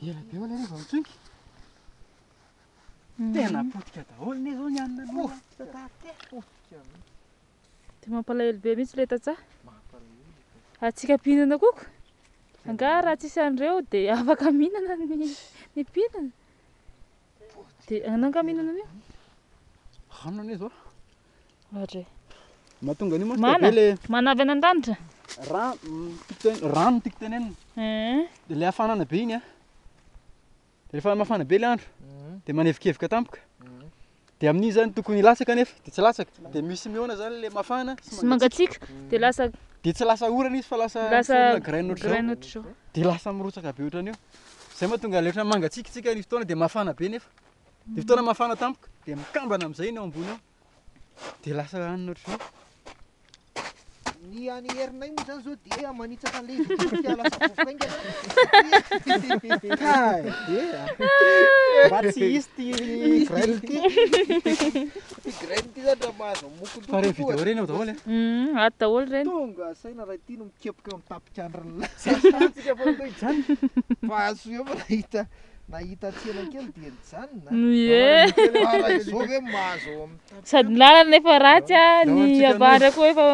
Ela be aloha ilay vao mitsoingy. Tena potika daholo ne zao ny anona aloha. Potika mihitsy. Dia mampalahelo be mihitsy ilay tantsaha. Mampalahelo. Antsika mpihinana koko. Angaha raha tsisy an'ireo dia afaka mihinana ny ny mpihinana. Dia anao angaha mihinana an'io? Rano anie zao. Ohatra e. Mahatonga an'io mantsy Mana. be le Mana avy any an-danitra. rano, tiako ten- rano tiako tenenina. Hein. Dia le hafanana be iny an. Rehefa mafana be le andro dia manevikevoka tampoka. Dia amin'iny zany tokony hilatsaka nefa dia tsy latsaka. Dia misy mihaona zany le mafana Sy mangatsiaka dia lasa Dia tsy lasa orana izy fa lasa lasa miforona graine ohatr'izao. graine ohatr'izao. Dia lasa mirotsaka be ohatran'io. Izay mahatonga le ohatran'ny mangatsiaka tsika ny fotoana dia mafana be nefa. Dia fotoana mafana tampoka dia mikambana amin'izay iny ao ambony ao. Dia lasa hanina ohatr'izao. Ny any herinay moa zany zao dia manitsaka an'ilay izy potika lasa vovoka haingana. Kay be a. Mba tsy hisy ty graine ty. Ty graine ty zany raha mahazo mokony Fa ireny vidéo ireny ao daholo e. Ato daholo ireny. Tonga saina raha ity no mikepoka eo amin'ny tapik'andron'ny lasa. Fa toy izany. Fa azo eo fa nahita nahita tsena kely dia nijanona. Ie. Fa raha izao ve mahazo ao amin'ny Sady ny lalana efa ratsy a, Ndao ny antsika avara koa efa.